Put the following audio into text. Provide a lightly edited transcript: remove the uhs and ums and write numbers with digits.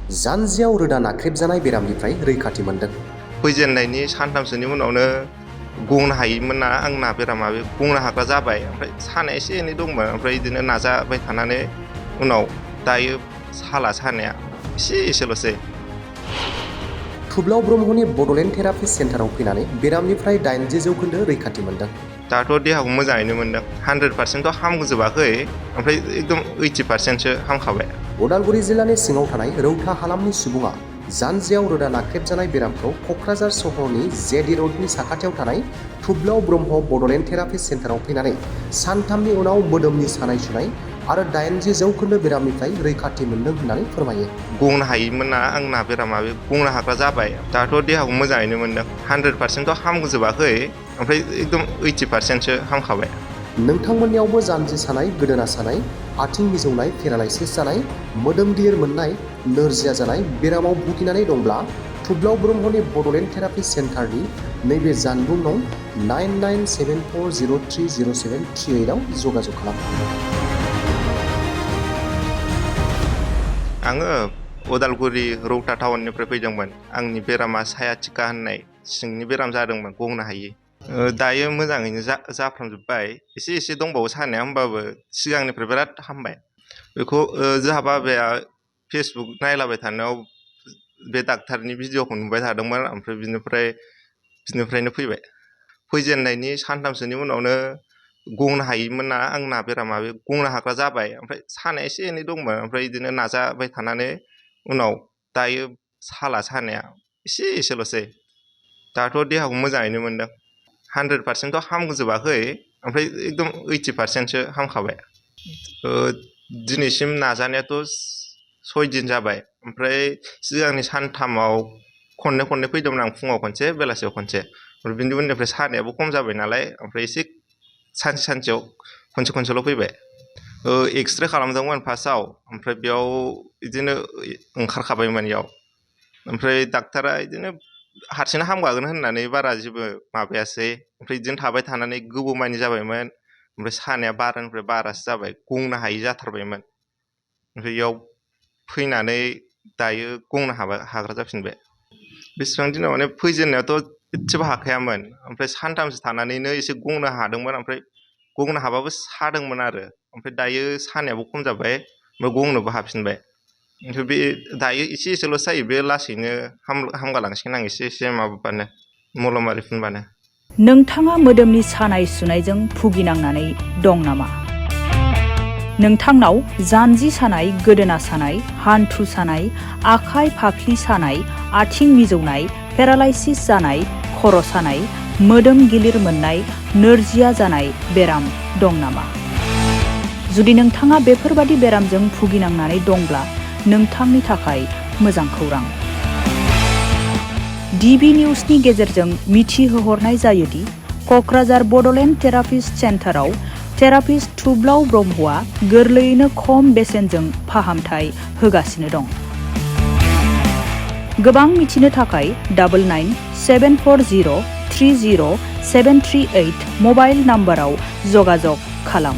जानजियाव रोदा नाख्रेबजानाय बेरामनिफ्राय रैखाथि मोनदों। फैजेननायनि सानथामसोनि उनावनो गंनो हायोमोन ना आंना बेरामा बे गंनो हाग्रा जाबाय। ओमफ्राय सानाया एसे एनै दंमोन, ओमफ्राय बिदिनो नाजाबाय थानानै उनाव दायो साला सानाया एसेल'सै। थुब्लाव ब्रह्मनि बड'लेण्ड थेरापि सेन्टाराव फैनानै बेरामनिफ्राय 80% रैखाथि मोनदों। दाथ' देहाखौ मोजाङैनो मोनदों। 100%थ' हामजोबाखै, ओमफ्राय एकदम 80%सो हामखाबाय। उदालगुरि जिल्लानि सिङाव थानाय रौता हालामनि सुबुङा जानजियाव रोदा नाख्रेबजानाय बेरामखौ क'क्राझार सहरनि जेडि र'डनि साखाथियाव थानाय थुब्लाव ब्रह्म बड'लेण्ड थेरापि सेन्टाराव फैनानै सानथामनि उनाव मोदोमनि सानाय सुनाय आरो 80% बेरामनिफ्राय रैखाथि मोनदों होननानै फोरमायो। गंनो हायोमोन ना आंना बेरामा बे गंनो हाग्रा जाबाय। दाथ' देहाखौ मोजाङैनो मोनदों। 100%थ' हामजोबाखै, ओमफ्राय एकदम 80%सो हामखाबाय। नोंथांमोननियावबो जानजि सानाय, गोदोना सानाय, आथिं मिजौनाय, पेरालाइसिस जानाय, मोदोम गिलिर मोननाय, नोरजिया जानाय बेरामाव भुगिनानै दंब्ला थुब्लाव ब्रह्मनि बड'लेण्ड थेरापि सेन्टारनि नैबे जानबुं नं 9974030738 आव जगाजग खालाम। आङो उदालगुरि रौता टाउननिफ्राय फैदोंमोन। आंनि बेरामा सायाटिका होननाय सिंनि बेराम जादोंमोन, गंनो हायि। दायो मोजाङैनो जाफ्रामजोब्बाय। एसे दंबावो सानाया, होमबाबो सिगांनिफ्राय बिराद हामबाय। बेखौ जोंहा बाबाया फेसबुक नायलाबाय थानायाव बे डाक्टारनि भिडिअ'खौ नुबाय थादोंमोन, ओमफ्राय बिनिफ्रायनो फैबाय। फैजेननायनि सानथामसोनि उनावनो गंनो हायोमोन ना आंना बेरामा बे गंनो हाग्रा जाबाय। ओमफ्राय सानाया एसे एनै दंमोन, ओमफ्राय बिदिनो नाजाबाय थानानै उनाव दायो साला सानाया एसेल'सै। दाथ' देहाखौ मोजाङैनो मोनदों। 100%थ' हामजोबाखै, ओमफ्राय एकदम 80%सो हामखाबाय। दिनैसिम नाजानायाथ' 6 दिन जाबाय। ओमफ्राय सिगांनि सानथामाव खननै फैदोंमोन आं, फुङाव खनसे, बेलासियाव खनसे। ओमफ्राय बिनि उननिफ्राय सानायाबो खम जाबाय नालाय, ओमफ्राय एसे सानसेयाव खनसेल' फैबाय। एक्सरे खालामदोंमोन फार्स्टआव, ओमफ्राय बेयाव बिदिनो ओंखारखाबायमोन इयाव। ओमफ्राय डाक्टारा बिदिनो हारसिंनो हामगागोन होननानै बारा जेबो माबायासै। ओमफ्राय बिदिनो थाबाय थानानै गोबावमानि जाबायमोन। ओमफ्राय सानाया बारानिफ्राय बारासो जाबाय, गंनो हायि जाथारबायमोन। ओमफ्राय इयाव फैनानै दायो गंनो हाग्रा जाफिनबाय। बेसेबां दिनाव माने फैजेननायावथ' एसेबो हाखायामोन, ओमफ्राय सानथामसो थानानैनो एसे गंनो हादोंमोन। ओमफ्राय गंनो हाबाबो सादोंमोन आरो, ओमफ्राय दायो सानायाबो खम जाबाय, ओमफ्राय गंनोबो हाफिनबाय। ओमफ्राय बे दायो एसेल'सो जायो, बे लासैनो हामगालांसिगोन आं एसे माबाबानो, मलम आरि फुनबानो। नोंथाङा मोदोमनि सानाय सुनायजों भुगिनांनानै दं नामा? नोंथांनाव जानजि सानाय, गोदोना सानाय, हान्थु सानाय, आखाइ फाफ्लि सानाय, आथिं मिजौनाय, पेरालाइसिस जानाय, खर' सानाय, मोदोम गिलिर मोननाय, नोरजिया जानाय बेराम दं नामा? जुदि नोंथाङा बेफोरबादि बेरामजों भुगिनांनानै दंब्ला नोंथांनि थाखाय मोजां खौरां। DB निउसनि गेजेरजों मिथिहोहरनाय जायोदि क'क्राझार बड'लेण्ड थेरापिस्ट सेन्टाराव थेरापिस्ट थुब्लाव ब्रह्मआ गोरलैयैनो खम बेसेनजों फाहामथाय होगासिनो दं। गोबां मिथिनो थाखाय 9974030738 मबाइल नाम्बाराव जगाजग खालाम।